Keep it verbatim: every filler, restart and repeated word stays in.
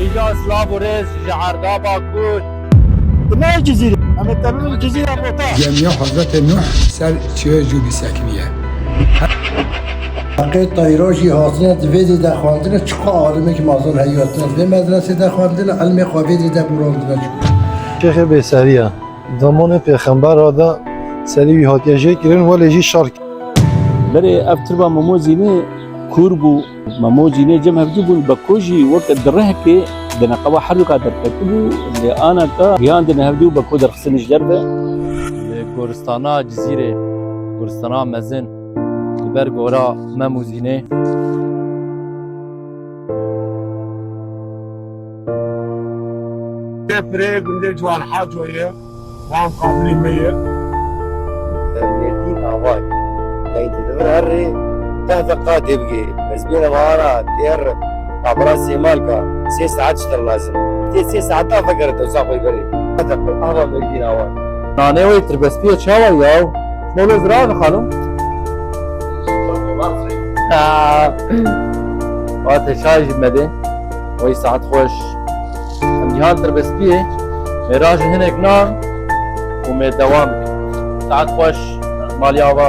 Îca silav û rêz ji erda Bakur. Tu ne Cizîrî? Em ê tevînin Cizîra Bota. Gemiya Hazreti Nuh ser çiyê Cûdî sekiniye. Heqê teyra jî hatine di vê dê de xwendine, çiqa alimekî mezin heyatine di vê medresê de xwendine, ilmê xwe vê dê de borandine çû. Şêxê Bêseriya, zamanê pêxember ra de serî wî hatiye jê kirin, welê jî şer. Berê ev tirba Memo Zînê kûr bû. Memo Zînê cem hevdû bûn, Beko jî weke di rihekê di neqeba herduka derketibû, lê anaka gihiyandine hevdû, Beko derxistine ji derve. Li goristana Cizîrê, goristana mezin, li ber gora Memo Zînê. Pirê gundê Ciwan Haco ye, wan qadirî me ye. Mêrdîn Avay. Deng te divir herrê deh deqa tê bigê. Ez bêne vana têr kabira sê malka sê saet ji te lazim. Tê sê saeta vekere te wisa xwe berê. Deh deqa ava Mêrdîn Avay. Nanê wê tirbestî ye çawa yaw? Şolo zira dixalim. Aa, Wate çay jî me dê. Wey saet xweş. Em gihan tirbestiyê. Mêra ji hinek nan û me dewam. Saet xweş. Malya va.